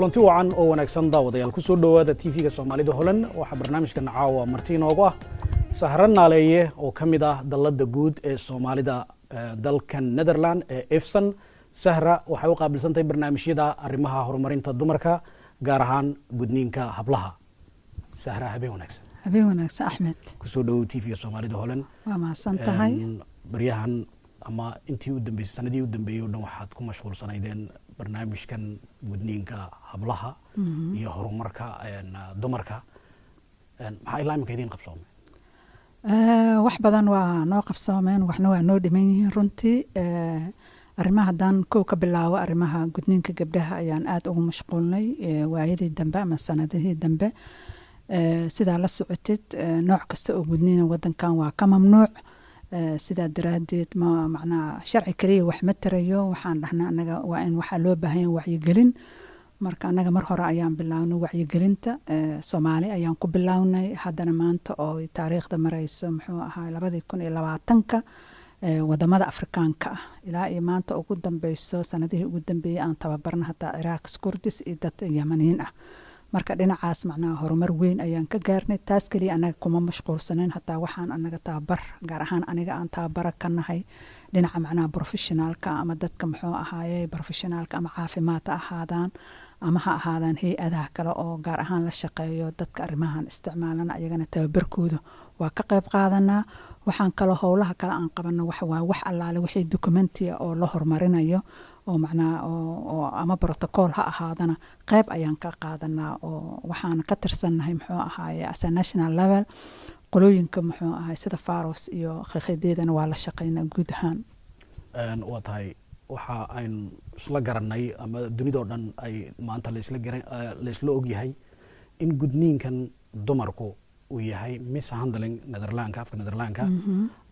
Kulanti wacan oo wanaagsan, daawadayaal. Kusoo dhowaada TV-ga Soomaalida Holan. Waxaa barnaamijkan caawa marti inoogu ah Sahro Naaleeye oo ka mid ah dalladda guud ee Soomaalida dalkan Netherland ee EFSON. Sahra waxay u qaabilsantahay barnaamijyada arrimaha horumarinta dumarka, gaar ahaan gudniinka hablaha. Sahra, habeen wanaagsan. Habeen wanaagsan, Axmed. Kusoo dhowow TV-ga Soomaalida Holan. Waa mahadsan tahay. Baryahan ama intii u dambeysay, sanadihii u dambeeyey o dhan, waxaad ku mashquulsanaydeen barnaamijkan gudniinka hablaha iyo horumarka dumarka. Maxaa ilaa iminka idiin qabsoomay? Wax badan waa noo qabsoomeen, waxna waa noo dhiman yihiin runtii. Arrimaha haddaan kow ka bilaabo, arrimaha gudniinka gabdhaha ayaan aada ugu mashquulnay waayadii dambe ama sanadihii dambe. Sidaa la socotid, nooc kasta oo gudniina wadankan waa ka mamnuuc. Sidaa daraaddeed, ma macnaha sharci kaliya wax ma tarayo. Waxaan dhahnaa anaga waa in waxaa loo baahan yahay wacyigelin. Marka annaga mar hore ayaan bilownay wacyigelinta, Soomaali ayaan ku bilownay. Haddana maanta oo taariikhda mareyso, muxuu ahaa, 2020-ka, wadamada Afrikaanka ah ilaa iyo maanta ugu dambeyso, sanadihii ugu dambeeyey aan tababarna hataa Ciraaq, Kurdis iyo dad Yamaniin ah. Marka dhinacaas macnaha horumar weyn ayaan ka gaarnay. Taas keliya annaga kuma mashquulsaneyn, hataa waxaan annaga tababar, gaar ahaan aniga aan tababara ka nahay dhinaca macnaha professionaalka ama dadka, muxuu ahaaye, professionaalka ama caafimaad ha ahaadaan ama ha ahaadaan hay-adaha kale oo gaar ahaan la shaqeeyo dadka arrimahan isticmaalana, ayagana tababarkooda waa ka qayb qaadanaa. Waxaan kaloo howlaha kale aan qabano waxa waa wax allaale wixii documentiya oo la horumarinayo oo macnaha oo ama protocol ha ahaadana, qayb ayaan ka qaadanaa oo waxaan ka tirsannahay, muxuu ahaaye, as a national level qolooyinka, muxuu ahaay, sida Pharos iyo khekhedeedana waa la shaqeynaa guud ahaan. Waa tahay. Waxa aynu isla garanay ama dunidao dhan ay maanta laisla garan, laisla ogyahay in gudniinkan dumarku uu yahay mishandeling Nederlandka, afka Nederlandka,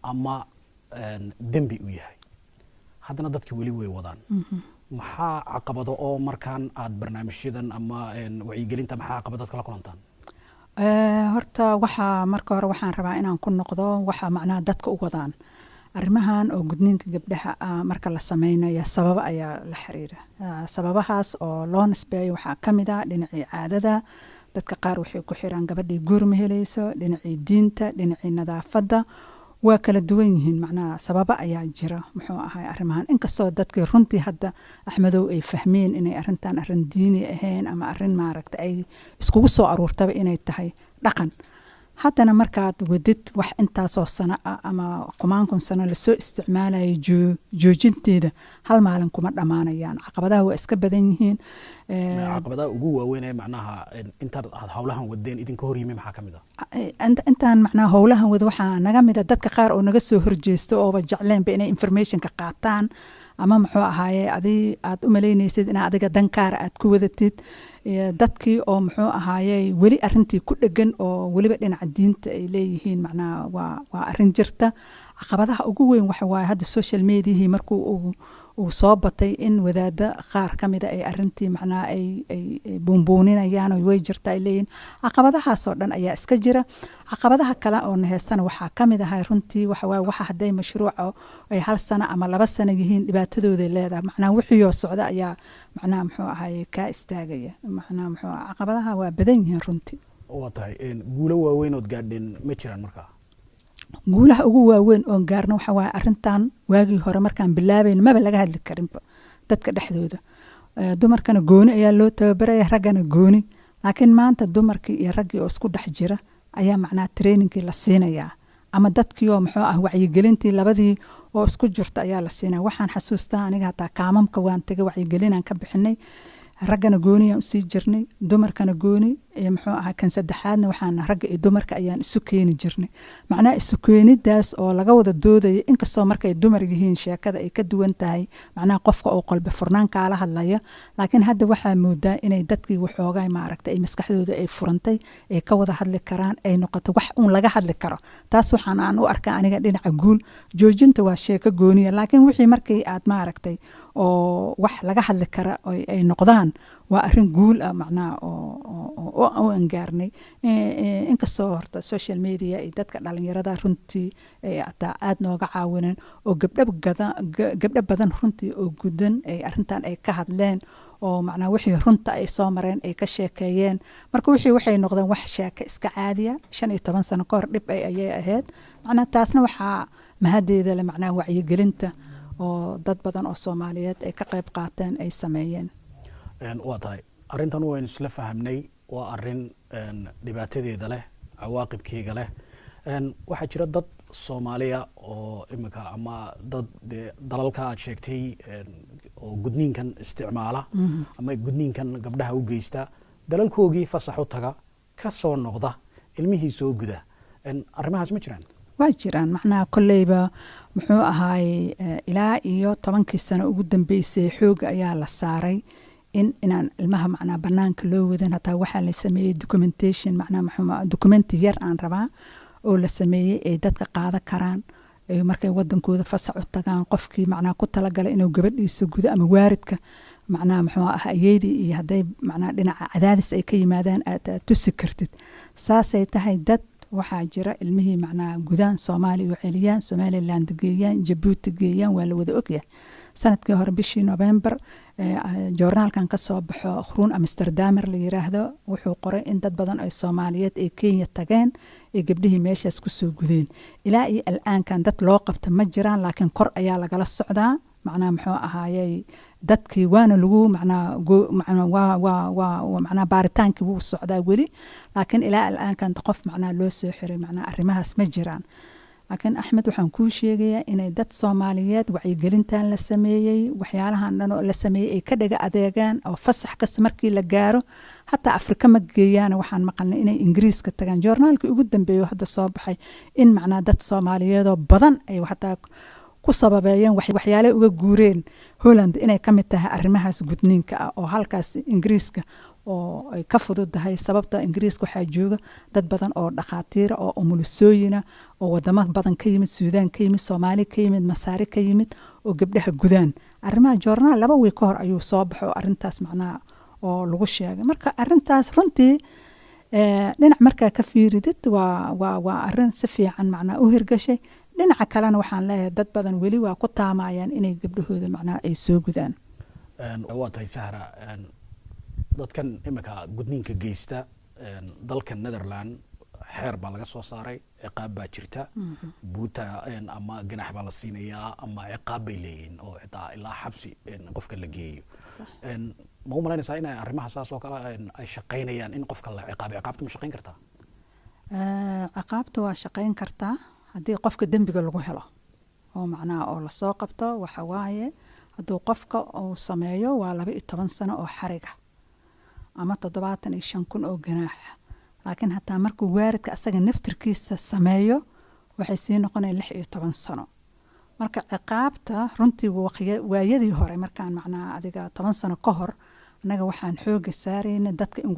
ama dembi uu yahay. Haddana dadki weli way wadaan. Maxaa caqabado oo markaan aad barnaamijyadan ama wacyigelinta, maxaa caqabadad kala kulantaan? Horta waxaa marka hore waxaan rabaa inaan ku noqdo waxa macnaha dadka u wadaan arrimahan oo gudniinka gabdhaha ah. Marka la sameynaya, sababo ayaa la xiriira. Sababahaas oo loo nisbeeyo waxaa ka mid ah dhinacii caadada. Dadka qaar waxay ku xiraan gabadhii guur ma helayso, dhinacii diinta, dhinacii nadaafadda. Waa kala duwan yihiin, macnaha sababo ayaa jira, muxuu ahay, arrimahan. Inkastoo dadkii runtii hadda, Axmedow, ay fahmeen inay arrintan arrin diini ahayn ama arrin maaragta ay iskugu soo aruurtaba inay tahay dhaqan, haddana markaad wadid wax intaasoo sano ah ama kumaan kun sano lasoo isticmaalayay, joojinteeda hal maalin kuma dhammaanayaan. Caqabadaha waa iska badan yihiin. Caqabadaha ugu waaweyn ee macnaha intaad aad howlahan wadeen idinka hor yimi maxaa ka mid ah? Intaan macnaha howlahan wada, waxaa naga mida dadka qaar oo naga soo horjeesto ooba jecleenba inay informationka qaataan ama, muxuu ahaaye, adi aad u malaynaysid inaa adiga dankaara aad ku wadatid. Dadkii oo, muxuu ahaaye, weli arrintii ku dhegan oo weliba dhinaca diinta ay leeyihiin. Macnaha waa arrin jirta. Caqabadaha ugu weyn waxa waaye hadda social mediahii markuu uu soo batay in wadaada qaar ka mida ay arrintii macnaha ay buunbuuninayaan oo way jirta ay leeyihiin. Caqabadahaasoo dhan ayaa iska jira. Caqabadaha kale oo naheystana waxaa ka mid ahay runtii waxa waaye waxa hadday mashruuca ay hal sano ama 2 sano yihiin, dhibaatadooday leedahay. Macnaha wixii oo socda ayaa macnaha, muxuu ahaye, kaa istaagaya. Macnaha, muxuu, caqabadaha waa badan yihiin runtii. Waa tahay. Guulo waaweyn ood gaadheen ma jiraan markaa? Guulaha ugu waaweyn oon gaarno waxa waaye arrintan waagii hore markaan bilaabayn maba laga hadli karinba dadka dhexdooda. Dumarkana gooni ayaa loo tababaraya, raggana gooni. Laakiin maanta dumarkii iyo raggii oo isku dhex jira ayaa macnaha trainingkii la siinayaa ama dadkii oo, muxuu ah, wacyigelintii labadii oo isku jirta ayaa la siinaya. Waxaan xasuustaa aniga hataa kaamamka waan tegay, wacyigelinaan ka bixinay. Raggana gooniyaan usii jirnay, dumarkana gooni. Muxuu ahaa, kan saddexaadna waxaan ragga iyo dumarka ayaan isu keeni jirnay. Macnaha isu keenidaas oo laga wada doodaya, inkastoo markay dumar yihiin sheekada ay ka duwan tahay, macnaha qofka oo qolbe furnaan kaala hadlaya, laakiin hadda waxaa moodaa inay dadkii waxoogaa maaragtay ay maskaxdooda ay furantay, ay ka wada hadli karaan, ay noqoto wax uun laga hadli karo. Taas waxaan aan u arkaa aniga dhinaca guul. Joojinta waa sheeko gooniya, laakiin wixii markii aad maaragtay oo wax laga hadli kara ay noqdaan, waa arrin guul ah macnaha oo aan gaarnay. Inkastoo horta social media iyo dadka dhalinyarada runtii ay hataa aad nooga caawineen oo gabdho badan runtii oo gudan ay arrintan ay ka hadleen. Oo macnaa wixii runta ay soo mareen ay ka sheekeeyeen. Marka wixii waxay noqdeen wax sheeke iska caadiya. 15 sano ka hor dhib ay ayay ahayd. Macnaa taasna waxaa mahadeeda le macnaa wacyigelinta oo dad badan oo Soomaaliyeed ay ka qayb qaateen, ay sameeyeen. Waa tahay, arrintan waynu isla fahamnay, waa arrin dhibaatadeeda leh, cawaaqibkeega leh. Waxaa jira dad Soomaaliya oo iminka ama dad dee dalalka aad sheegtay oo gudniinkan isticmaala ama gudniinkan gabdhaha u geysta, dalalkoogii fasax u taga, ka soo noqda, ilmihii soo guda. Arrimahaas ma jiraan? Waa jiraan. Macnaha kolleyba muxuu ahaay, ilaa iyo 10kii sano ugu dambeysay xooga ayaa la saaray inaan ilmaha macnaa banaanka loo wadan. Hataa waxaa la sameeyey documentation, macnaa muxuu documenti yar aan rabaa oo la sameeyey ay dadka qaadan karaan ay markay wadankooda fasax u tagaan. Qofkii macnaa ku talagalay inuu gabadhiisa gudo ama waaridka macnaha muxuu ah ayeydii iyo hadday macnaa dhinaca cadaadis ay ka yimaadaan, aad tusi kartid. Saasay tahay, dad waxaa jira ilmihii macnaa gudaan, Soomaaliya u celiyaan, Somaliland geeyaan, Jabuuti geeyaan. Waa la wada ogyahay. Sanadkii hore bishii November joornaalkan kasoo baxo Groene Amsterdammer la yiraahdo wuxuu qoray in dad badan oo Soomaaliyeed ay Kenya tageen, ay gabdhihii meeshaas kusoo gudeen. Ilaa iyo al'aankan dad loo qabta ma jiraan, laakiin kor ayaa lagala socdaa. Macnaha muxuu ahaayey, dadkii waana lagu macnaa macnaa waa macnaa baaritaankii wuu socdaa weli, laakiin ilaa al'aankan qof macnaa loo soo xiray macnaa arrimahaas ma jiraan. Laakiin Axmed, waxaan kuu sheegayaa inay dad Soomaaliyeed wacyigelintan la sameeyey, waxyaalahan dhan oo la sameeyey, ay ka dhaga adeegaan oo fasax kasta markii la gaaro hataa Afrika ma geeyaan. Waxaan maqalnay inay Ingiriiska tagaan. Joornaalkii ugu dambeeyo hadda soo baxay in macnaa dad Soomaaliyeedoo badan ay hataa ku sababeeyeen waxyaalay uga guureen Holland inay ka mid tahay arrimahaas gudniinka ah, oo halkaas Ingiriiska oo ay ka fududahay, sababta Ingiriiska waxaa jooga dad badan oo dhakhaatiira oo umulisooyina oo wadamo badan ka yimid, Suudaan ka yimid, Soomaali ka yimid, Masaari ka yimid, oo gabdhaha gudaan. Arrimaha joornaal 2 wiig ka hor ayuu soo baxo oo arrintaas macnaha oo lagu sheegay. Marka arrintaas runtii dhinac markaa ka fiiridid waa arrin si fiican macnaha u hirgashay. Dhinaca kalena waxaan leeyahay dad badan weli waa ku taamayaan inay gabdhahooda macnaha ay soo gudaan. Waa tahay, Sahra. Dadkan iminka gudniinka geysta, dalka Netherland xeer baa laga soo saaray, ciqaab baa jirta, boete ama ganax baa la siinayaa ama ciqaab bay leeyihiin oo xitaa ilaa xabsi qofka la geeyo. Ma u malaynaysaa inay arrimaha saas oo kale ay shaqaynayaan, in qofka la ciqaabo? Ciqaabta ma shaqayn kartaa? Ciqaabta waa shaqayn kartaa haddii qofka dembiga lagu helo oo macnaha oo lasoo qabto. Waxa waaye, hadduu qofka uu sameeyo waa 12 sano oo xariga ama 75,000 oo ganaaxa. Laakiin hataa markuu waaridka asaga naftirkiisa sameeyo waxay sii noqonaya 16 sano. Marka ciqaabta runtii waayadii hore, markaan macnaha adiga 10 sano ka hor, annaga waxaan xooga saarayna dadka in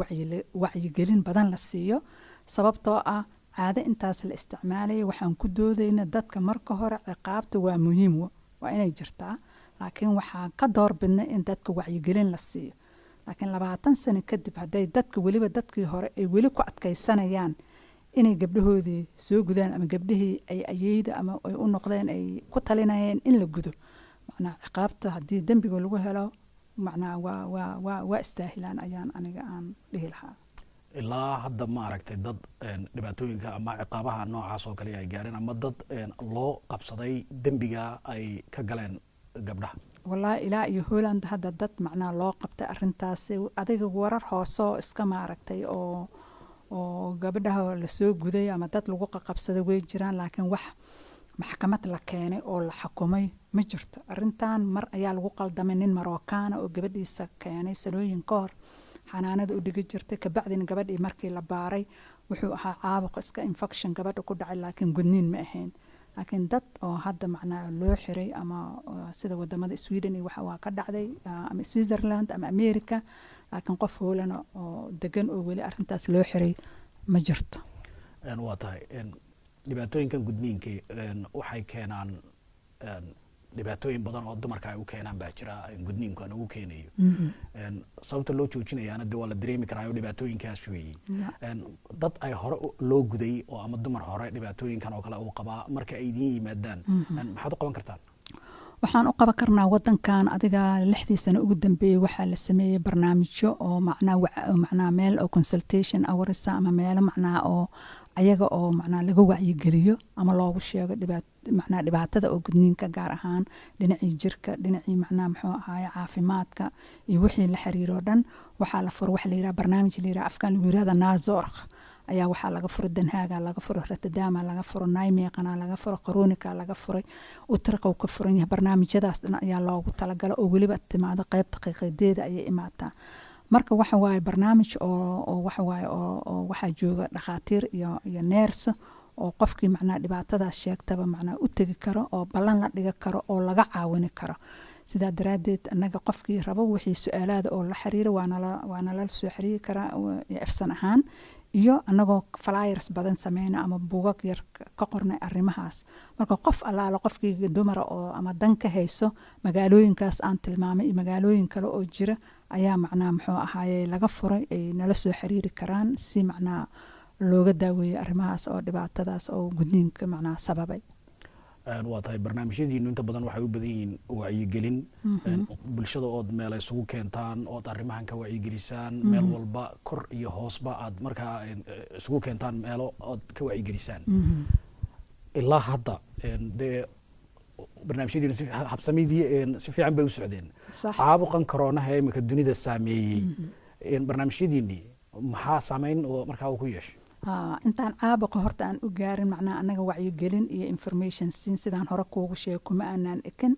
wacyigelin badan la siiyo, sababtoo ah caado intaas la isticmaalaya. Waxaan ku doodayna dadka marka hore ciqaabta waa muhiim, waa inay jirtaa, laakiin waxaan ka doorbidnay in dadka wacyigelin la siiyo. Laakiin 20 sano kadib hadday dadka weliba dadkii hore ay weli ku adkaysanayaan inay gabdhahoodii soo gudaan ama gabdhihii ay ayeyda ama ay u noqdeen ay ku talinayeen in la gudo, macnaha ciqaabta haddii dembiga lagu helo macnaha waa istaahilaan ayaan aniga aan dhihi lahaa. Ilaa hadda ma aragtay dad dhibaatooyinka ama ciqaabaha noocaas oo kale ay gaareen ama dad loo qabsaday dembiga ay ka galeen gabdhaha? Wallaahi, ilaa iyo Holland hadda dad macnaha loo qabtay arrintaasi, adiga warar hoosoo iska maaragtay oo gabdhaha lasoo guday ama dad lagu qaqabsaday way jiraan, laakiin wax maxkamad la keenay oo la xukumay ma jirto. Arrintan mar ayaa lagu qaldamay nin Marookaana oo gabadhiisa keenay sanooyin ka hor, xanaanada u dhigi jirtay. Kabacdina gabadhii markii la baaray wuxuu ahaa caabuq iska infection gabadha ku dhacay, laakiin gudniin ma ahayn. Laakiin dad oo hadda macnaha loo xiray ama sida wadamada Sweden iyo waxa waa ka dhacday ama Switzerland ama America, laakiin qof Hoolana oo degan oo weli arrintaas loo xiray ma jirto. Waa tahay. Dhibaatooyinkan gudniinka waxay keenaan dhibaatooyin badan oo dumarka ay u keenaan baa jira, gudniinku aan ugu keenayo. Sababta loo joojinayaana de waa la dareemi karaa oo dhibaatooyinkaas weeyi. Dad ay hore loo guday oo ama dumar hore dhibaatooyinkan oo kale uu qabaa marka ay idiin yimaadaan, maxaad u qaban kartaan? Waxaan u qaban karnaa wadankan adiga 6dii sano ugu dambeeyey waxaa la sameeyey barnaamijyo oo macnaa macnaa meel oo consultation hours ama meelo macnaa oo ayaga oo macnaa laga wacyigeliyo ama loogu sheego macnaa dhibaatada oo gudniinka, gaar ahaan dhinacii jirka, dhinacii macnaa muxuu ahaaye caafimaadka iyo wixii la xiriiro dhan. Waxaa la furo waxa la yiraha barnaamij la yiraha, afkan lagu yirahda Nazorg ayaa waxaa laga furay Den Haaga laga furay, Rotterdama laga furo, Nijmegena laga furo, Groninga laga furay, Utrecht ka furan yahay. Barnaamijyadaas dhan ayaa loogu talagala oo weliba timaado qeybta qiiqeedeeda ayay imaataa. Marka waxa waaye barnaamij oo waxa waaye oo waxaa jooga dhakhaatiir iyo neerso oo qofkii macnaa dhibaatadaas sheegtaba macnaa u tegi karo oo ballan la dhiga karo oo laga caawini karo. Sidaa daraaddeed annaga qofkii rabo wixii su-aalaada oo la xiriira waanala soo xiriiri karaa EFSON ahaan iyo annagoo flyers badan sameyna ama buugag yar ka qornay arrimahaas. Marka qof allaala qofkii dumara oo ama dan ka hayso magaalooyinkaas aan tilmaamay iyo magaalooyin kale oo jira ayaa macnaa muxuu ahaaye laga furay, ay nala soo xiriiri karaan si macnaa looga daaweeyo arrimahaas oo dhibaatadaas oo gudniinka macnaa sababay. Waa tahay, barnaamijyadiinu inta badan waxay u badan yihiin wacyigelin bulshada ood meel isugu keentaan ood arrimahan ka wacyigelisaan, meel walba kor iyo hoosba aad markaa isugu keentaan meelo ood ka wacyigelisaan. Ilaa hadda dee barnaamijyadiinu si habsamidii si fiican bay u socdeen. Caabuqan coroonaha imika dunida saameeyey barnaamijyadiinii maxaa saameyn oo markaa uu ku yeeshay? Intaan caabuqa horta aan u gaarin, macnaha annaga wacyigelin iyo information siin sidaan hore kuugu sheegay kuma aanaan ekin.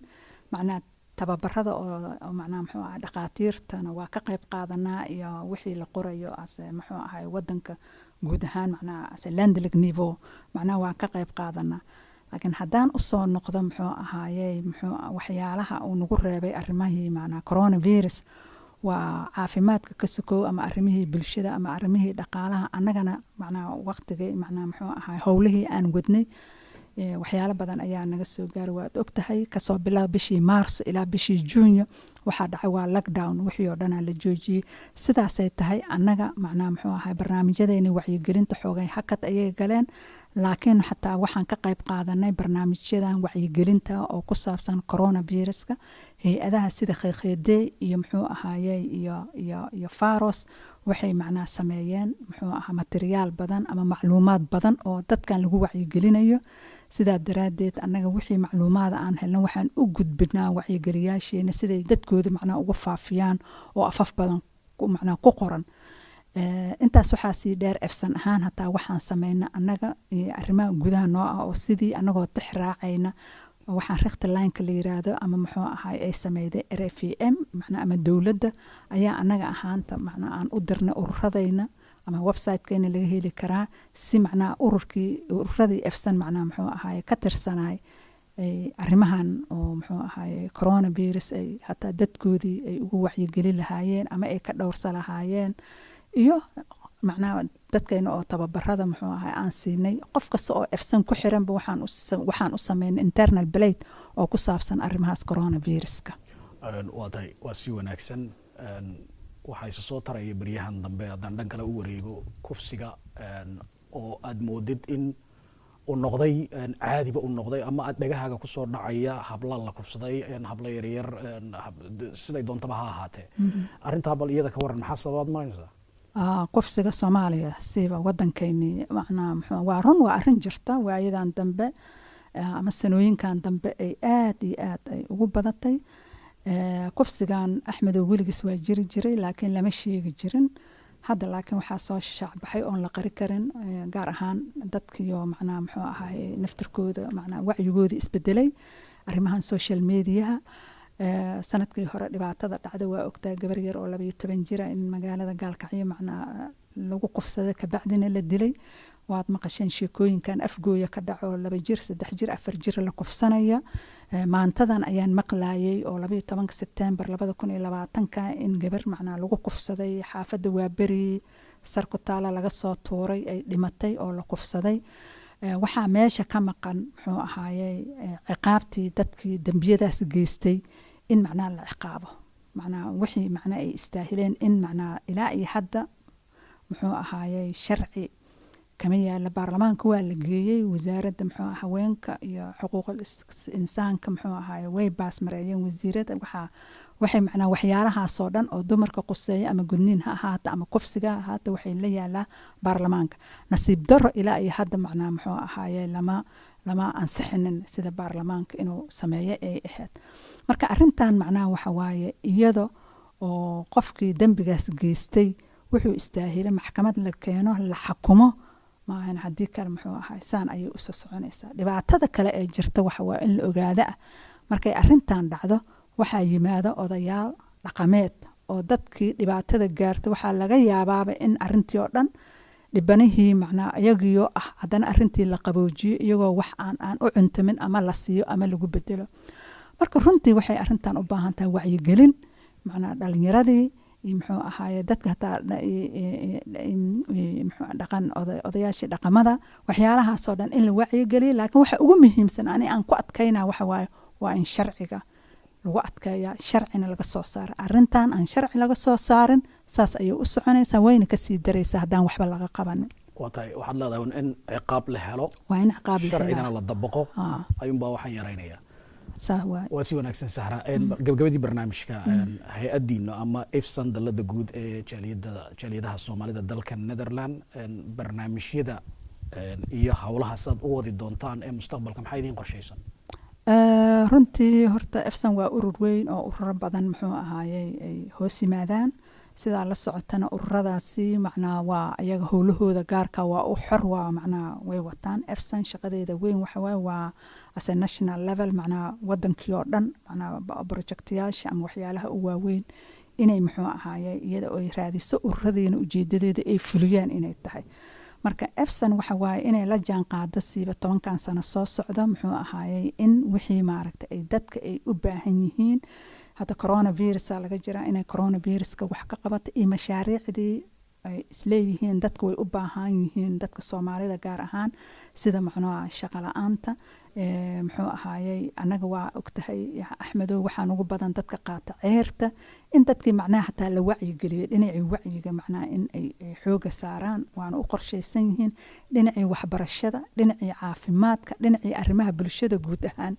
Macnaha tababarada oo macnaha muxuu ahaa dhakhaatiirtana waa ka qayb qaadanaa iyo wixii la qorayo ase muxuu ahay wadanka guud ahaan, macnaha ase landelijk niveau macnaha waan ka qayb qaadanaa. Laakiin haddaan usoo noqdo muxuu ahaayey muxuu waxyaalaha uu nagu reebay arrimahii macnaha coronavirus, waa caafimaadka ka sokow ama arrimihii bulshada ama arrimihii dhaqaalaha, annagana macnaha waqtigii macnaha muxuu ahaay howlihii aan wadnay waxyaalo badan ayaa naga soo gaaray. Waad ogtahay, kasoo bilaab bishii Maars ilaa bishii Juunyo waxaa dhacay waa lockdown, wixii oo dhanaa la joojiyey. Sidaasay tahay annaga macnaha muxuu ahaay barnaamijyadeeni wacyigelinta xoogay hakad ayay galeen. Laakiin xataa waxaan ka qayb qaadanay barnaamijyadan wacyigelinta oo ku saabsan coronaviruska. Hay-adaha sida GGD iyo muxuu ahaayey iyo Pharos waxay macnaha sameeyeen muxuu ahaa materiyaal badan ama macluumaad badan oo dadkan lagu wacyigelinayo. Sidaa daraaddeed annaga wixii macluumaada aan helno waxaan u gudbinaa wacyigeliyaasheena siday dadkooda macnaha uga faafiyaan oo afaf badan macnaha ku qoran. Intaas waxaa sii dheer, EFSON ahaan hataa waxaan sameyna annaga arrimaha gudaha noo ah oo sidii annagoo tix raacayna waxaan richtlijnka la yiraahdo ama muxuu ahaay ay sameyday RIVM macnaa ama dowladda ayaa annaga ahaanta macnaa aan u dirnay ururadayna ama websitekeena laga heli karaa si macnaha ururadii EFSON macnaha muxuu ahaay ka tirsanay ay arrimahan oo muxuu ahaay coronavirus ay hataa dadkoodii ay ugu wacyigelin lahaayeen ama ay ka dhowrsa lahaayeen. Iyo macnaha dadkeena oo tababarada muxuu ahay aan siinay, qof kasta oo EFSON ku xiranba waxaan u sameynay internal beleid oo ku saabsan arrimahaas coronaviruska. Waa tahay, waa si wanaagsan. Waxaa isa soo taraya beryahan dambe, haddaan dhan kale u wareego, kufsiga oo aad moodid in uu noqday caadiba u noqday ama aad dhagahaaga kusoo dhacaya habla la kufsaday, habla yaryar, siday doontaba ha ahaatee. Arrintaa bal iyada ka waran, maxaa sababaad maranaysaa? Kufsiga Soomaaliya siba wadankayni macnaa muxuu waa run, waa arrin jirta waayadan dambe ama sanooyinkan dambe ay aad iyo aad ay ugu badatay. Kufsigan, Axmedow, weligiis waa jiri jiray laakiin lama sheegi jirin. Hadda laakiin waxaa soo shaacbaxay oon la qari karin, gaar ahaan dadkiyo macnaha muxuu ahaay naftirkooda macnaha wacyigooda isbedelay arrimahan social mediaha. Sanadkii hore dhibaatada dhacda waa ogtaa, gabar yar oo 12 jira in magaalada Gaalkacyo macnaa lagu kufsaday, kabacdina la dilay. Waad maqasheen sheekooyinkan Afgooya ka dhaco, 2 jir, 3 jir, 4 jir la kufsanaya. Maantadan ayaan maqlayay oo 12-ka Sebtembar 2020-ka in gabar macnaa lagu kufsaday xaafadda Waaberi, sarkutaala laga soo tuuray, ay dhimatay oo la kufsaday. Waxaa meesha ka maqan muxuu ahaayey ciqaabtii dadkii dembiyadaas geystay in macnaha la ciqaabo, macnaha wixii macnaha ay istaahileen in macnaha ilaa iyo hadda muxuu ahaayey sharci Kama yaala. Baarlamaanka waa la geeyey. Wasaaradda, muxuu ah, haweenka iyo xuquuqul insaanka, muxuu ahaay, way baas mareeyeen wasiirada. Waxaa waxay macnaa waxyaalahaasoo dhan oo dumarka quseeya, ama gudniin ha ahaata ama kufsiga ha ahaata, waxay la yaalaa baarlamaanka. Nasiib daro, ilaa iyo hadda macnaa muxuu ahaaye lama ansixinin sida baarlamaanka inuu sameeyo ay ahayd. Marka arrintan macnaha waxa waaye, iyada oo qofkii dembigaas geystay wuxuu istaahilay maxkamad la keeno, la xakumo maahan. Haddii kale, muxuu ahay, saan ayay usoo soconaysaa. Dhibaatada kale ee jirta waxa waa in la ogaada ah, markay arrintan dhacdo waxaa yimaada odayaal dhaqameed oo dadkii dhibaatada gaarta. Waxaa laga yaabaaba in arrintii oo dhan dhibanihii macnaa iyagiyo ah haddana arrintii la qaboojiyo, iyagoo wax aan u cuntamin ama la siiyo ama lagu bedelo. Marka runtii waxay arrintan u baahan tahay wacyigelin, macnaa dhalinyaradii iyo, muxuu ahaaye, dadka hataa muxuu dhaqan odayaashii dhaqamada, waxyaalahaasoo dhan in la wacyigeliyo. Laakiin waxa ugu muhiimsan ani aan ku adkaynaa waxa waaye, waa in sharciga lagu adkeeyaa, sharcina laga soo saara. Arrintan aan sharci laga soo saarin, saas ayay u soconaysaa, wayna kasii daraysaa haddaan waxba laga qabanin. Waa tahay. Waxaad leedahay un in ciqaab la helo. Waa in ciqaab la sharcigana helaa. La dabaqo ayuunbaa waxaan yaraynayaa. Saa waay. Waa si wanaagsan, Sahra. Gabagabadii barnaamijka, hay-addiina ama IFSAN, dalada guud ee jaaliyadaha Soomaalida dalka Netherland, barnaamijyada iyo howlahaas aad u wadi doontaan ee mustaqbalka, maxaa idiin qorshaysan? Runtii horta EFSAN waa urur weyn oo ururo badan, muxuu ahaayey, ay hoos yimaadaan. Sidaa la socotana, ururadaasi macnaa waa iyaga howlahooda gaarka waa u xor, waa macnaa way wataan. EFSAN shaqadeeda weyn waxa waaye waa as a national level, macnaa wadankii oo dhan, macnaa projectyaasha ama waxyaalaha u waaweyn inay, muxuu ahaaye, iyada oo ay raadiso, ururadiina ujeedadeeda ay fuliyaan inay tahay. Marka EFSAN waxa waaye inay la jaan qaado siiba 10-kan sano soo socdo, muxuu ahaayey, in wixii maaragta ay dadka ay u baahan yihiin. Hadda coronavirusa laga jiraa, inay coronaviruska wax ka qabato iyo mashaariicdii ay isleeyihiin dadka way u baahan yihiin, dadka Soomaalida gaar ahaan, sida macnuha shaqo la-aanta, muxuu ahaayey, annaga waa ogtahay, Axmedow, waxaan ugu badan dadka qaata ceerta, in dadkii macnaha hataa la wacyigeliyo, dhinacii wacyiga macnaha in ay xooga saaraan waana u qorshaysan yihiin, dhinacii waxbarashada, dhinacii caafimaadka, dhinacii arrimaha bulshada guud ahaan.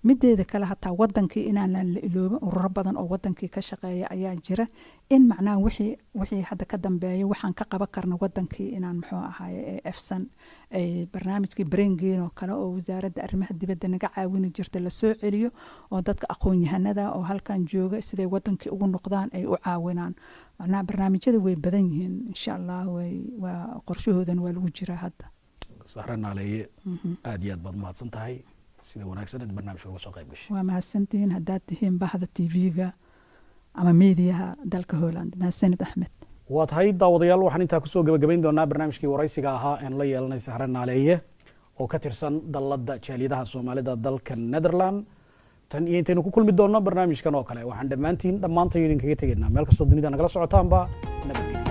Mideeda kale, hataa wadankii inaanan la iloobin, ururo badan oo wadankii ka shaqeeya ayaa jira, in macnaha wixii hadda ka dambeeya waxaan ka qaban karno wadankii inaan, muxuu ahaaye, ee EFSAN ay barnaamijkii Braingain oo kale oo wasaaradda arrimaha dibadda naga caawini jirta lasoo celiyo, oo dadka aqoon-yahanada oo halkan jooga siday wadankii ugu noqdaan ay u caawinaan. Macnaha barnaamijyada way badan yihiin, insha Allah way waa qorshahoodana waa lagu jiraa hadda. Sahre Naaleeye, aad iyo aad baad mahadsan tahay sida wanaagsan aad barnaamijka uga soo qayb gashay. Waa mahadsantihiin haddaad tihiin bahda TV-ga ama meediyaha dalka Holland. Mahadsanid, Axmed. Waa tahay, daawadayaal, waxaan intaa kusoo gabagabayn doonaa barnaamijkii waraysiga ahaa eenu la yeelanay Sahre Naaleeye oo ka tirsan dalladda jaaliyadaha Soomaalida dalka Netherland. Tan iyo intaynu ku kulmi doonno barnaamijkan oo kale, waxaan dhammaantiin dhammaantayo idinkaga tegaynaa, meel kastoo dunida nagala socotaanba, nabadgelyo.